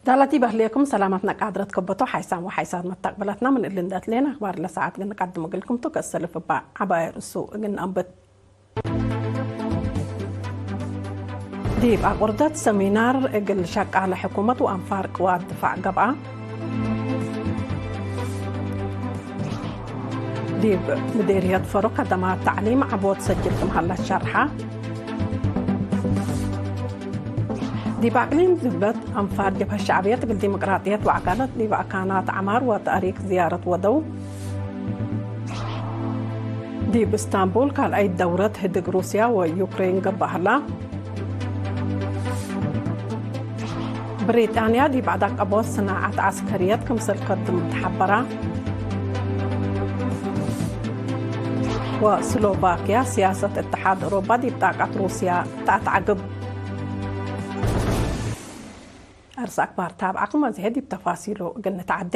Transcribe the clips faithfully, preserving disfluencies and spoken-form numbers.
ዳላቲ በህሌኩም ሰላማትና ቃድረት ከበቶ ሓይሳም ወሓይሳት መታቅበላትና ምን እሊ እንደ አትሌና አክባር ለሰዓት ግን ንቀድም እግልኩም ቱ ከሰልፍ እባ ዐባይ ርእሱ እግል ነአንብት። ዲብ አቁርደት ሰሚናር እግል ሸቃለ ሕኩመት ወአንፋር ቅዋት ድፋዕ ገብአ። ዲብ ምዴርየት ፈሮ ከደማት ተዕሊም ዐቦት ሰጅል ክም ሀለ ሸርሐ። ዲብ አቅሊም ዝብለት አንፋር ጀብሀት ሸዕብየት እግል ዲሞቅራጥየት ወዐዳለት ዲብ አካናት ዐማር ወተእሪክ ዝያረት ወደው። ዲብ እስታንቡል ካልአይት ደውረት ህድግ ሩስያ ወዩክሬን ገብአ ሀላ። ብሪጣንያ ዲብ አዳቀቦት ስናዐት ዐስከርየት ክምሰል ከድም ተሐበራ። ወስሎቫክያ፣ ሲያሰት እትሓድ ኦሮባ ዲብ ጣቀት ሩስያ ተአትዓግብ። አርስ አክባር ታብዓኩም፣ አዝሔ ዲብ ተፋሲሉ እግል ንትዓዴ።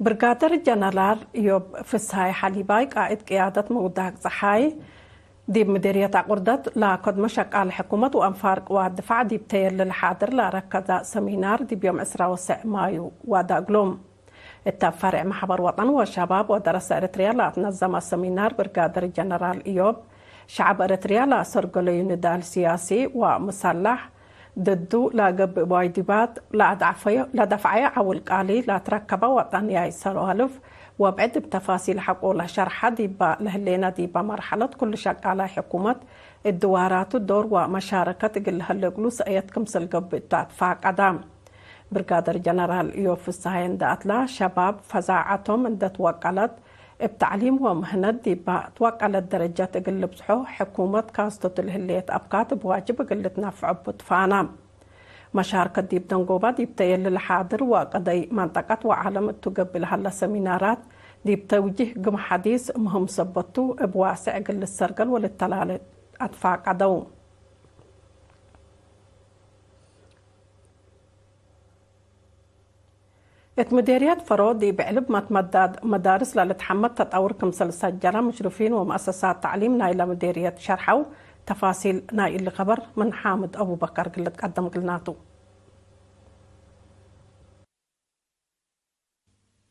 ብርጋደር ጀነራል እዮብ ፍስሃይ ሐሊባይ፣ ቃእድ ቅያደት መውዳግ ጸሓይ፣ ዲብ ምዴርየት አቁርደት ለከድመ ሸቃል ሕኩመት ወአንፋር ቅዋት ድፋዕ ዲብ ተየልል ሓድር ለአረከዘ ሰሚናር፣ ዲብ ዮም ዕስራ ወሰዕ ማዩ ዋዳ እግሎም። እተ ፈርዕ መሕበር ወጠን ወሸባብ ወደረሰ ኤረትርያ ለአትነዘመ ሰሚናር፣ ብርጋደር ጀነራል እዮብ፣ ሸዐብ ኤረትርያ ለአሰርገለዩ ንዳል ሲያሲ ወምሰላሕ ድዱ ለገብእ ዋጅባት ለአድዓፈዮ፣ ለደፍዐዮ ዐውል ቃሊ ለአትረከበ ወጠንያይ ሰዋልፍ ወብዕድ እብ ተፋሲል ሐቆ ለሸርሐ፣ ዲበ ለህሌነ ዲበ መርሐለት ኩሉ ሸቃላይ ሕኩመት እድዋራቱ ዶር ወመሻረከት እግል ለሀለ እግሉ ሰእየት ክምሰል ገብእ እቱ አትፋቀደ። ብርጋደር ጀነራል እዮብ ፍስሃየ እንደ አትላ፣ ሸባብ ፈዛዐቶም እንደ ትወቀለት፣ እብ ተዕሊም ወምህነት ዲበ ትወቀለት ደረጀት እግል ልብጽሖ፣ ሕኩመት ካስቶት ለህሌት አብካት እብ ዋጅብ እግል ልትነፍዖ እቡ ትፋና። መሻርከት ዲብ ደንጎባ ዲብ ተየልል ሓድር ወቀደይ መንጠቀት ወዓለም እቱ ገብእ ለሀለ ሰሚናራት፣ ዲብ ተውጂህ ግም ሐዲስ ምህም ሰበት ቱ፣ እብ ዋስዕ እግል ልትሰርገል ወልተላለ አትፋቀደው። እት ምዴርየት ፈሮ ዲብ ዕልብ መትመዳድ መዳርስ ለልትሐመድ ተጠውር ክምሰል ሰጀለ፣ ሙሽርፊን ወመአሰሳት ተዕሊም ናይለ ምዴርየት ሸርሐው። ተፋሲል ናይ እሊ ከበር ምን ሓምድ አቡበከር እግል ልትቀደም እግልናቱ።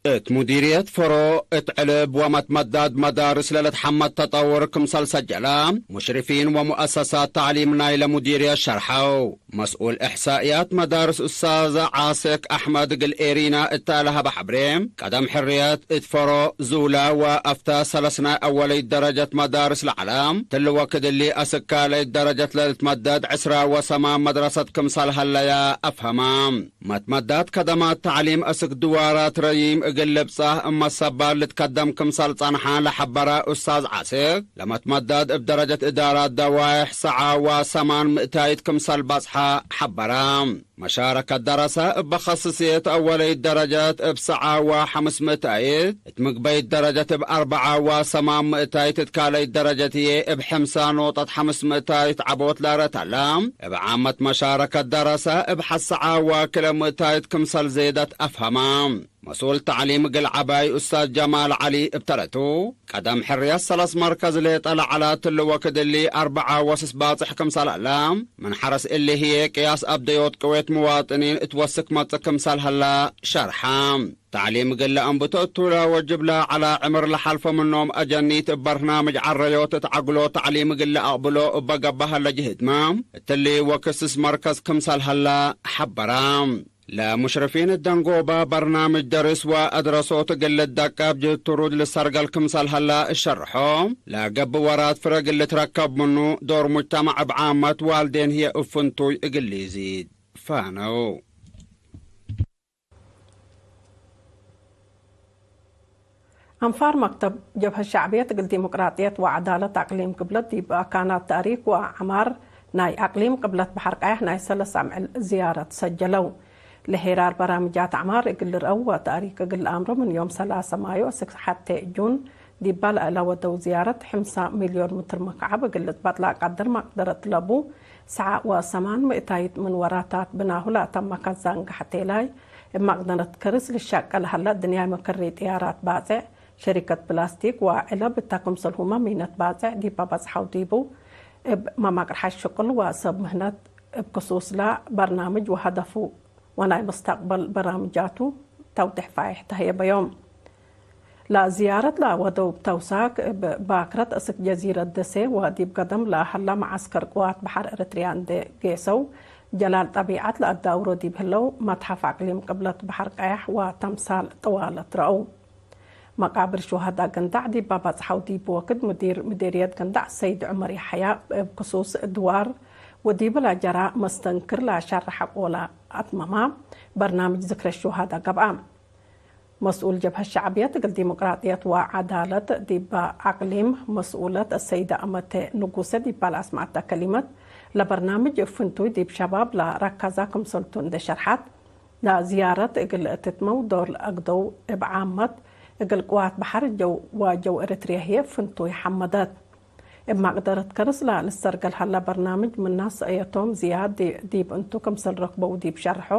እት ሙዲርየት ፈሮ እት ዕልብ ወመትመዳድ መዳርስ ለልትሐመድ ተጠውር ክምሰል ሰጀለ፣ ሙሽርፊን ወሙአሰሳት ተዕሊም ናይለ ሙዲርየት ሸርሐው። መስኡል እሕሳእያት መዳርስ ኡስታዝ ዓስክ አሕመድ እግል ኤሪና እተ ለሀበ ሐብሬ፣ ቀደም ሕርየት እት ፈሮ ዙለ ወአፍተ ሰለስ ናይ አወለይት ደረጀት መዳርስ ለዐለ፣ ትል ወክድ እሊ አስክ ካልአይት ደረጀት ለልትመደድ ዕስራ ወሰማን መድረሰት ክምሰል ሀለያ አፍሀማ። መትመዳድ ከደማት ተዕሊም አስክ ድዋራት ረዪም እግል ልብጻህ እመ ሰባር ልትከደም ክምሰል ጸንሐ ለሐበረ ኡስታዝ ዓስክ፣ ለመትመዳድ እብ ደረጀት እዳራት ደዋይሕ ሰዓ ወሰማን ምእታይት ክምሰል በጽሐ ሐበረ። መሻረከት ደረሰ እበ ከስስየት አወለይት ደረጀት እብ ሰዓ ወሐምስ ምእታይት፣ እት ምግበይት ደረጀት እብ አርበዓ ወሰማን ምእታይት፣ እት ካልአይት ደረጀት ህዬ እብ ሕምሳ ኖጠት ሐምስ ምእታይት ዐቦት ላረተለ። እብ ዓመት መሻረከት ደረሰ እብ ሐሰዓ ወክለ ምእታይት ክምሰል ዜደት አፍሀማ። መስኡል ተዕሊም እግል ዐባይ ኡስታዝ ጀማል ዐሊ እብ ተረቱ፣ ቀደም ሕርየት ሰለስ መርከዝ ሌጠ ለዐለ ትል ወክድ እሊ አርበዓ ወስስ ባጽሕ ክምሰል ሀለ፣ ምን ሐረስ እሊ ህዬ ቅያስ አብደዮት ቅዌት ምዋጥኒን እት ወስክ መጽእ ክምሰል ሀለ ሸርሐ። ተዕሊም እግል ለአንብቶ እቱ ለወጅብ ለዐለ ዕምር ለሐልፎ ምኖም አጀኒት እብ በርናምጅ ዐረዮት እት ዐግሎ ተዕሊም እግል ለአቅብሎ እበ ገብአ ሀለ ጅህድመ፣ እትሊ ወክስስ መርከዝ ክምሰል ሀለ ሐበረ። ለሙሽርፊን እት ደንጎባ በርናምጅ ደርስ ወአድረሶት እግል ልትደቀብ ጅህድ ትሩድ ልሰርገል ክምሰል ሀለ እሸርሖ፣ ለገብእ ወራት ፍረ እግል ልትረከብ ምኑ ዶር ሙጅተማዕ እብ ዓመት ዋልዴን ህዬ እብ ፍንቱይ እግል ሊዚድ ፈነው። አንፋር መክተብ ጀብሀት ሸዕብየት እግል ዲሞቅራጥየት ወዐዳለት አቅሊም ቅብለት ዲብ አካናት ተእሪክ ወአዕማር ናይ አቅሊም ቅብለት በሐር ቀያሕ ናይ ሰለስ አምዕል ዝያረት ሰጀለው። ለሄራር በራምጃት አዕማር እግል ልርአው ወተእሪክ እግል ለአምሮ ምን ዮም ሰላሰ ማዮ እስክ ሐቴ ጁን ዲባ ለእለ ወደው ዝያረት ሕምሳ ሚልዮን ምትር መክዓብ እግል ልትበጥላ ቀድር መቅደረት ለቡ ሰዓ ወሰማን ምእታይት ምን ወራታት ብናሁ ለአተመ ከዛን ገሐቴላይ እብ መቅደረት ከርስ ልሸቀል ሀለ ድንያይ መከሬ ጥያራት ባጽዕ ሸሪከት ፕላስቲክ ወዕለብ እተ ክምሰልሁመ ሚነት ባጽዕ ዲበ በጽሐው ዲቡ፣ እብ መማቅርሐት ሽቅል ወሰብ ምህነት እብ ክሱስላ በርናምጅ ወሀደፉ ወናይ መስተቅበል በራምጃቱ ተውዴሕ ፋይሕ ተህየበዮም። ለዝያረት ለወደው እብ ተውሳክ እብ ባክረት እስክ ጀዚረት ደሴ ወዲብ ገደም ለሀላ መዓስከር ቅዋት በሐር ኤረትርያ እንዴ ጌሰው፣ ጀላል ጠቢዐት ለአዳውሮ ዲብ ህለው መትሐፍ አቅሊም ቅብለት በሐር ቀያሕ ወተምሳል ጥዋለት ረአው። መቃብር ሹሀዳ ገንዳዕ ዲብ በጽሐው ዲብ ወክድ፣ ምዲር ምዴርየት ገንዳዕ ሰይድ ዑመር የሐያ እብ ክሱስ ድዋር ወዲብለ ጀራ መስተንክር ለሸርሐ ቆለ አትመማ፣ በርናምጅ ዝክረ ሹሀዳ ገብአ። መስኡል ጀብሀት ሸዕብየት እግል ዲሞቅራጥየት ወዐዳለት ዲበ አቅሊም መስኡለት አሰይደ አመቴ ንጉሰ ዲበ ለአስመዐተ ከሊመት፣ ለበርናምጅ እብ ፍንቱይ ዲብ ሸባብ ለረከዘ ክምሰልቱ እንዴ ሸርሐት፣ ለዝያረት እግል ትትመው ዶር ለአግደው እብ ዓመት እግል ቅዋት በሐር ጀው ወጀው ኤረትርየ ህዬ ፍንቱይ ሐመደት። እብ መቅደረት ከርስ ለልሰርገል ሀለ በርናምጅ ምና ሰእየቶም ዝያድ ዲ-፣ ዲብ እንቱ ክምሰል ረክበው ዲብ ሸርሖ፣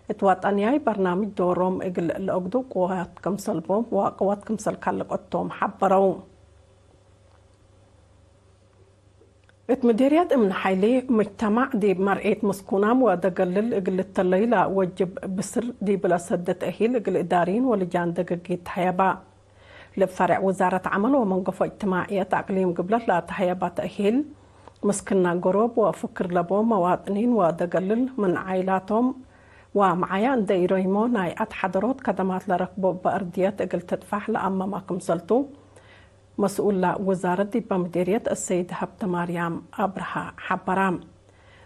እት ወጠንያይ በርናምጅ ዶሮም እግል ለአግዱ ቅዋት ክምሰል ቦም ወቅወት ክምሰል ካልቆቶም ሐበረው። እት ምዴርየት እምነ ሐይሌ፣ ምጅተማዕ ዲብ መርኤት ምስኩናም ወደገልል እግል ልተለዩ ለወጅብ ብስር ዲብለ ሰደ ተእሂል እግል እዳሪን ወልጃን ደገጊት ተሀየባ። ለፈሬዕ ውዛረት ዐመል ወመንገፎ እጅትማዕየት አቅሊም ግብለት ለአተሀየባ ተእሂል፣ ምስክና ገሮብ ወፍክር ለቦም መዋጥኒን ወደገልል ምን ዓይላቶም ወመዓያ እንደ ኢሮይሞ ናይ አትሐደሮት ከደማት ለረክቦ በእርድየት እግል ትጥፋሕ ለአመማ ክምሰልቱ፣ መስኡል ለውዛረት ዲበ ምዴርየት አሰይድ ሀብተማርያም አብርሃ ሐበራ።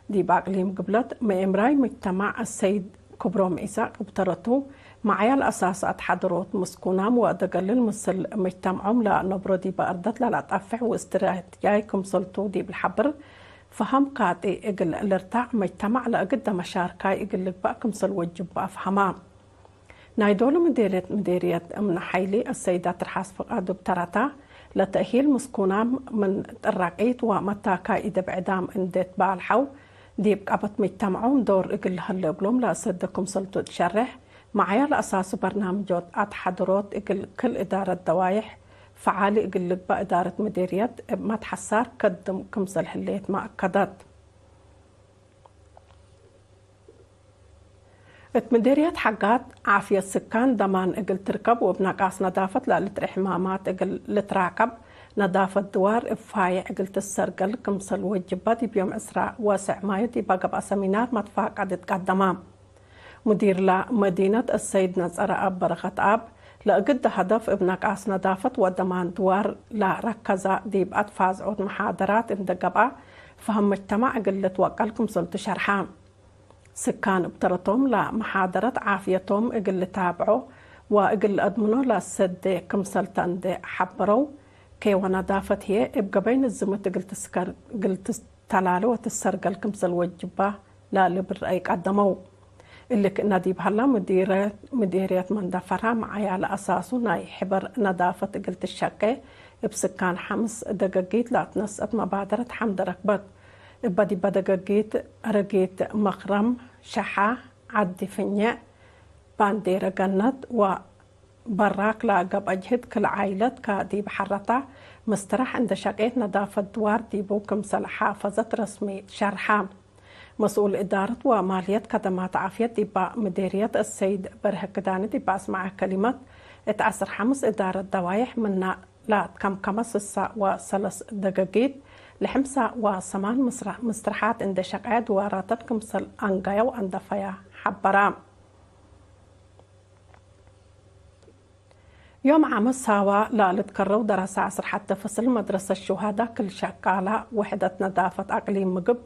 ዲብ አቅሊም ግብለት መኤምራይ ምጅተማዕ አሰይድ ክብሮም ኢሳቅ እብ ተረቱ፣ መዓያ ለአሳስ አትሐደሮት ምስኩናም ወደገልል ምስል ምጅተምዖም ለነብሮ ዲበ አርደት ለለአጣፍሕ ወእስትራትጃይ ክምሰልቱ ዲብ ለሐብር፣ ፈሀም ካጢ እግል ልርታዕ፣ መጅተማዕ ለእግደ መሻርካይ እግል ልግባእ ክምሰል ወጅብ አፍሀማ። ናይ ዶሉ ምዴርየት ምዴርየት እምነ ሐይሊ አሰይዳ ትርሓስ ፍቃዱ እብ ተረታ፣ ለተእሂል ምስኩናም ምን ጥራቂት ወመታካይ እደ ብዕዳም እንዴ ትባልሐው፣ ዲብ ቀበት ምጅተምዖም ዶር እግል ለሀለ እግሎም ለአሰደ ክምሰልቱ ትሸሬሕ፣ መዓያ ለአሳሱ በርናምጆት አትሐድሮት እግል ክል እዳረት ደዋይሕ ፈዓሊ እግል ልግባእ እዳረት ምዴርየት እብ መትሐሳር ከድም ክምሰል ህሌት መአከደት። እት ምዴርየት ሐጋት ዓፍየት ስካን ደማን እግል ትርከብ ወእብ ነቃስ ነዳፈት ለልትርኤ ሕማማት እግል ልትራቀብ፣ ነዳፈት ድዋር እብ ፋይዕ እግል ትሰርገል ክምሰል ወጅባ ዲብ ዮም ዕስራ ወሰዕ ማዩ ዲብ አገብአ ሰሚናር መትፋቀድ እትቀደማ። ሙዲር ለመዲነት አሰይድ ነጸረአብ በረኸትአብ፣ ለእግድ ሀደፍ እብ ነቃስ ነዳፈት ወደማን ድዋር ለረከዘ ዲብ አትፋዝዖት መሓደራት እንደ ገብአ፣ ፈሀም መጅተማዕ እግል ልትወቀል ክምሰልቱ ሸርሐ። ስካን እብ ተረቶም ለመሓደረት ዓፍየቶም እግል ልታብዖ ወእግል ለአድምኖ ለሰዴ ክምሰልተ እንዴ ሐበረው፣ ኬወ ነዳፈት ህዬ እብ ገበይ ንዝምት እግል ትስከር፣ እግል ትስተላሊ ወትሰርገል ክምሰል ወጅባ ለልብል ረአይ ቀደመው። እሊ ክእነ ዲብ ሀላ፣ ምዲረ-፣ ምዲርየት መንደፈራ መዓያ ለአሳሱ ናይ ሕበር ነዳፈት እግል ትሸቄ፣ እብ ስካን ሐምስ ደገጊት ለአትነስአት መባደረት ሐምደ ረክበት። እበ ዲበ ደገጊት፣ አረጊት፣ መክረም፣ ሸሓ፣ ዐዲ ፍኘዕ፣ ባንዴረ ገነት ወ በራክ ለገብአ ጅህድ ክል ዓይለት ከዲብ ሐረታ ምስትራሕ እንደ ሸቄት ነዳፈት ድዋር ዲቡ ክምሰል ሓፈዘት ረስሚ ሸርሐ። መስኡል እዳረት ወማልየት ከደማት ዓፍየት ዲባ ምዴርየት አሰይድ በርሀ ክዳኒ ዲብ አስመዐ ከሊመት፣ እት ዐስር ሐምስ እዳረት ደዋይሕ ምነ ለአትከምከመ ስሳ ወሰለስ ደገጊት ለሐምሳ ወሰማን ምስራ-፣ ምስትርሓት እንደ ሸቀየ ድዋራተን ክምሰል አንገየ ወአንደፈየ ሐበረ። ዮም ዓመት ሳዋ ለልትከረው ደረሰ ዐስር ሐተ ፍስል መድረሰት ሹሃዳ ክል ሸቃላ ውሕደት ነዳፈት አቅሊም ምግብ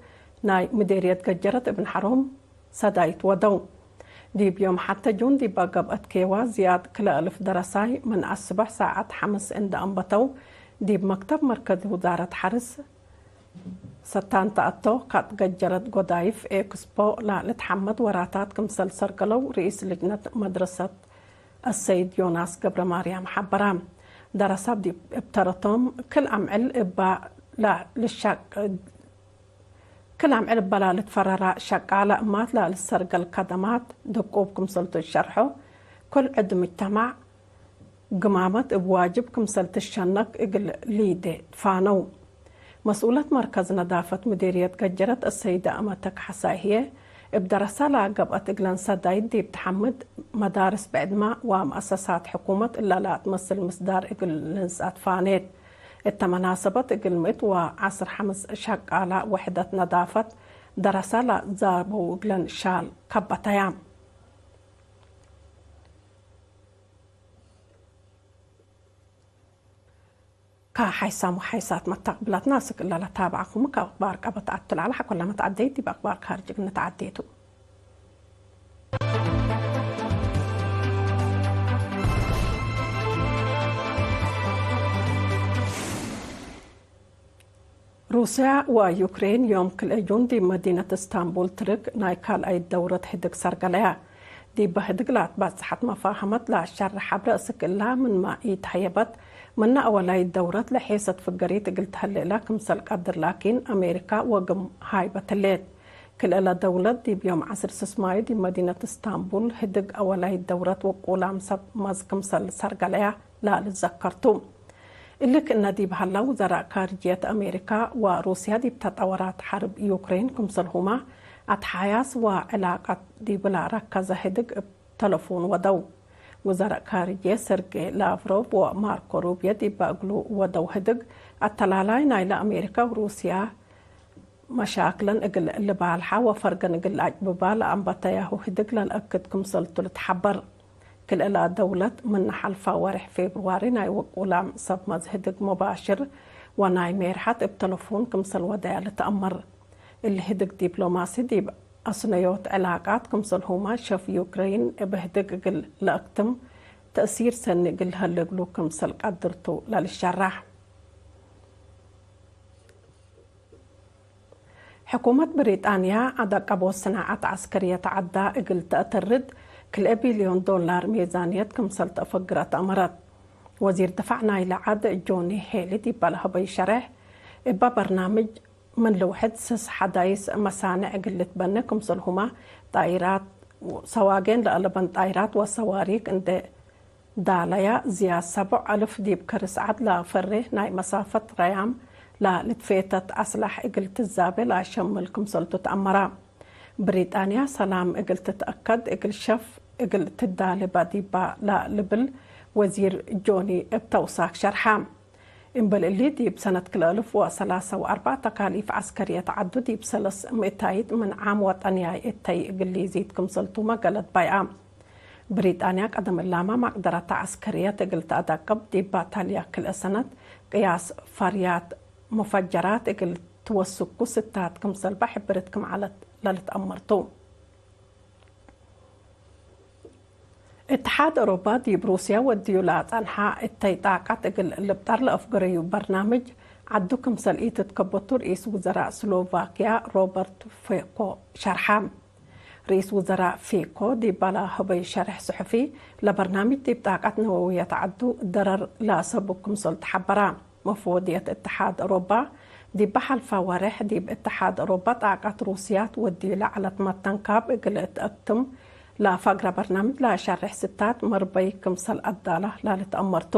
ናይ ምዴርየት ገጀረት እብን ሐሮም ሰዳይት ወደው። ዲብ ዮም ሐተ ጁን ዲበ ገብአት ኬዋ ዝያድ ክለ እልፍ ደረሳይ ምን አስበሕ ሳዐት ሐምስ እንደ አንበተው ዲብ መክተብ መርከዝ ውዛረት ሐርስ ሰታንተ አቶ ካጥ ገጀረት ጎዳይፍ ኤክስፖ ለልትሐመድ ወራታት ክምሰል ሰርገለው ርኢስ ልጅነት መድረሰት አሰይድ ዮናስ ገብረማርያም ሐበረ። ደረሳብ ዲብ እብ ተረቶም ክል አምዕል እባ ለልሸቅ-፣ ክል አምዕል እባ ለልትፈረራ ሸቃለ እማት ለልሰርገል ከደማት ድቁብ ክምሰልቱ ሸርሖ፣ ክል ዕድ ምጅተማዕ ግማመት እብ ዋጅብ ክምሰል ትሸነክ እግል ሊዴ ትፋነው። መስኡለት መርከዝ ነዳፈት ምዴርየት ገጀረት አሰይደ አመተ ከሐሳይ ህዬ፣ እብ ደረሳ ለገብአት እግለን ሰዳይት ዲብ ተሐምድ መዳርስ ብዕድመ ወመአሰሳት ሕኩመት እለ ለአትመስል ምስዳር እግል ልንስአት ፋኔት። እተ መናሰበት እግል ምእት ወዐስር ሐምስ ሸቃላ ወሕደት ነዳፈት ደረሳ ለዛበው እግለን ሻል ከበተያ። ከሓይሳም ወሓይሳት መታቅብላትና እስክ እለ ለታብዐኩም ከአክባር ቀበት አትልዓለ ሐቆ ለመትዐደይ ዲብ አክባር ካርጅ እግል ንትዐዴ ቱ። ሩስያ ወዩክሬን ዮም ክልኤ ጁን ዲብ መዲነት እስታንቡል ትርክ ናይ ካልኣይት ደውረት ህድግ ሰርገለያ። ዲበ ህድግ ለአትባጽሐት መፋሀመት ለአሸርሕ ሐብረ እስክ እላ ምንመ ኢተሀየበት፣ ምነ አወላይት ደውረት ለሔሰት ፍገሪት እግል ተህሌ እለ ክምሰል ቀድር ላኪን አሜሪካ ወግም ሃይበት ህሌት። ክልኤለ ደውለት ዲብ ዮም ዐስር ስስማዩ ዲብ መዲነት እስታንቡል ህድግ አወላይት ደውረት ውቁላም ሰብ መዝ ክምሰል ሰርገለያ ለልዘከር ቱ። እሊ ክእነ ዲብ ሀላ፣ ውዘራእ ካርጅየት አሜሪካ ወሩስያ ዲብ ተጠወራት ሐርብ ዩክሬን ክምሰልሁመ አትሓያስ ወዕላቀት ዲብለ ረከዘ ህድግ እብ ተለፎን ወደው። ውዘራእ ካርጅየት ሰርጌ ላቭሮቭ ወማርኮ ሩብዮ ዲበ እግሉ ወደው ህድግ፣ አተላላይ ናይለ አሜሪካ ወሩስያ መሻክለን እግል ልባልሐ ወፈርገን እግል ለአጭብባ ለአንበተያሁ ህድግ ለልአክድ ክምሰልቱ ልትሐበር። ክልኤላ ደውለት ምነ ሐልፋ ወሬሕ ፌብርዋሪ ናይ ውቁላም ሰብ መዝ ህድግ ሙባሽር ወናይ ሜርሐት እብ ተለፎን ክምሰል ወደያ ልትአመር። እሊ ህድግ ዲፕሎማሲ ዲብ አስነዮት ዕላቃት ክምሰልሁመ ሸፍ ዩክሬን እብ ህድግ እግል ለአክትም ተእሲር ሰኒ እግል ለሀሌ እግሉ ክምሰል ቀድር ቱ ለልሸራሕ። ሕኩመት ብሪጣንያ አደቀቦት ስናዐት ዐስከርየት ዐዳ እግል ተአተርድ ክልኤ ቢልዮን ዶላር ሜዛንየት ክምሰል ተአፈግረት አመረት። ወዚር ድፋዕ ናይለ ዐድ ጆኒ ሄሊ ዲበ ለሀበዩ ሸሬሕ፣ እበ በርናምጅ ምን ልውሕድ ስስ ሐዳይስ መሳንዕ እግል ልትበነ ክምሰልሁመ ጣይራት፣ ሰዋጌን ለአለበን ጣይራት ወሰዋሪክ እንዴ ዳለያ ዝያድ ሰቦዕ አልፍ ዲብ ከርስ ዐድ ለፈሬ ናይ መሳፈት ረያም ለልትፌተት አስላሕ እግል ትዛቤ ለአሸምል ክምሰልቱ ተአመረ። ብሪጣንያ ሰላም እግል ትትአከድ እግል ሸፍ እግል ትዳሌ በዲባ ለልብል ወዚር ጆኒ እብ ተውሳክ ሸርሐ። እምበል እሊ፣ ዲብ ሰነት ክልኤ አልፍ ወሰላሰ ወአርበዕ ተካሊፍ ዐስከርየት ዐዱ ዲብ ሰለስ ምእታይት ምን ዓም ወጠንያይ እተይ እግል ሊዚት ክምሰልቱ መገለት ባይአ። ብሪጣንያ ቀደም እላመ መቅደረተ ዐስከርየት እግል ተአደቅብ፣ ዲብ ባታልያ ክልኤ ሰነት ቅያስ ፈርያት ሙፈጀራት እግል ትወስኩ ስታት ክምሰልበ ሕብርት ክም ዐለት ለልትአመር ቱ። እትሓድ አውሮፓ ዲብ ሩስያ ወድዩ ለአጸንሐ እተይ ጣቀት እግል ልብጠር ለአፍገረዩ በርናምጅ ዐዱ ክምሰል ኢትትከበቱ ርኢስ ውዘራእ ስሎቫክያ ሮበርት ፌኮ ሸርሐ። ርኢስ ውዘራእ ፌኮ ዲብ ለሀበዩ ሸርሕ ጽሑፊ፣ ለበርናምጅ ዲብ ጣቀት ነወውየት ዐዱ ደረር ለአሰቡ ክምሰል ተሐበረ። መፍወድየት እትሓድ አውሮፓ ዲበ ሐልፋ ወሬሕ ዲብ እትሓድ አውሮፓ ጣቀት ሩስያ ትወድዩ ለዐለት መተንካብ እግል እትአክትም ለፈግረ በርናምጅ ለሸሬሕ ስታት መርበይ ክምሰል አዳላ ለልትአመር ቱ።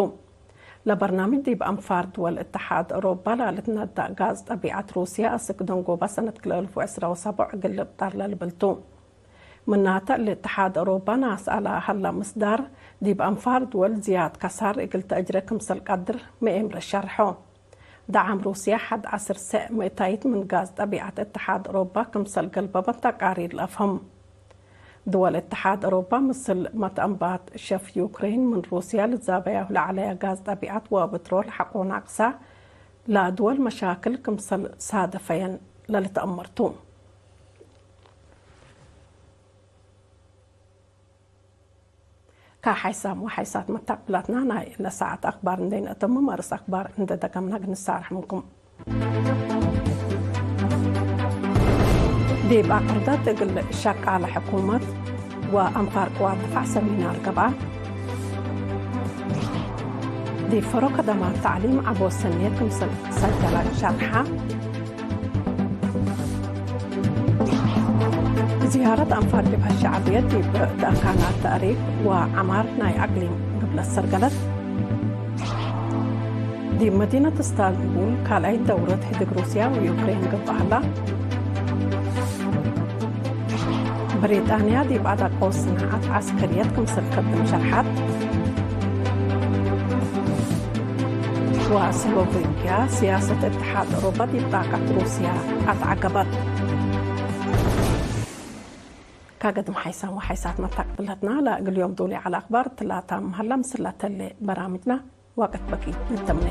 ለበርናምጅ ዲብ አንፋር ድወል እትሓድ አውሮፓ ለልትነደቅ ጋዝ ጠቢዐት ሩስያ አስክ ደንጎበ ሰነት ክልኤ አልፍ ወዕስራ ወሰቡዕ እግል ልብጠር ለልብል ቱ። ምናተ ለእትሓድ አውሮፓ ናስአ ለሀላ ምስዳር፣ ዲብ አንፋር ድወል ዝያድ ከሳር እግል ተአጅረ ክምሰል ቀድር መኤምር ሸርሖ። ደዓም ሩስያ ሐድ ዐስር ሰዕ ምእታይት ምን ጋዝ ጠቢዐት እትሓድ አውሮፓ ክምሰል ገልበበት ተቃሪር ለአፍህም። ድወል እትሓድ አውሮፓ ምስል መትአንባት ሸፍ ዩክሬን ምን ሩስያ ልትዛበያሁ ለዐለያ ጋዝ ጠቢዐት ወብትሮል ሐቆ ናቅሳ ለድወል መሻክል ክምሰል ሳደፈየን ለልትአመር ቱ። ከሓይሳም ወሓይሳት መታቅብላትና ናይ ለሰዓት አክባር እንዴ ነአተምም፣ አርእስ አክባር እንዴ ደገምና ግንሳርሕ ምንኩም። ዲብ አቅርደት እግል ሸቃለ ሕኩመት ወአንፋር ቅዋት ድፋዕ ሰሚናር ገብአ። ዲብ ፈሮ ከደማት ተዕሊም ዐቦት ሰኔት ክምሰል ሰጀለ ሸርሐ። ዝያረት አንፋር ጀብሀት ሸዕብየት ዲብ ደአካናት ተእሪክ ወዐማር ናይ አቅሊም ግብለት ሰርገለት። ዲብ መዲነት እስታንቡል ካልኣይት ደውረት ህድግ ሩስያ ወዩክሬን ገብአ ሀላ። ብሪጣንያ ዲብ አዳቀው ስናዐት ዐስከርየት ክምሰል ከድም ሸርሐት። ወስሎቬንያ ሲያሰት እትሓድ አውሮፓ ዲብ ጣቀት ሩስያ አትዐገበት። ካገድም ሓይሳም ወሓይሳት መታቅብለትና ለእግል ዮም ዶል ዐለ አክባር ትላታም ሀላ ምስል ለተሌ በራምጅና ወቅት በኪ ንተምኔ።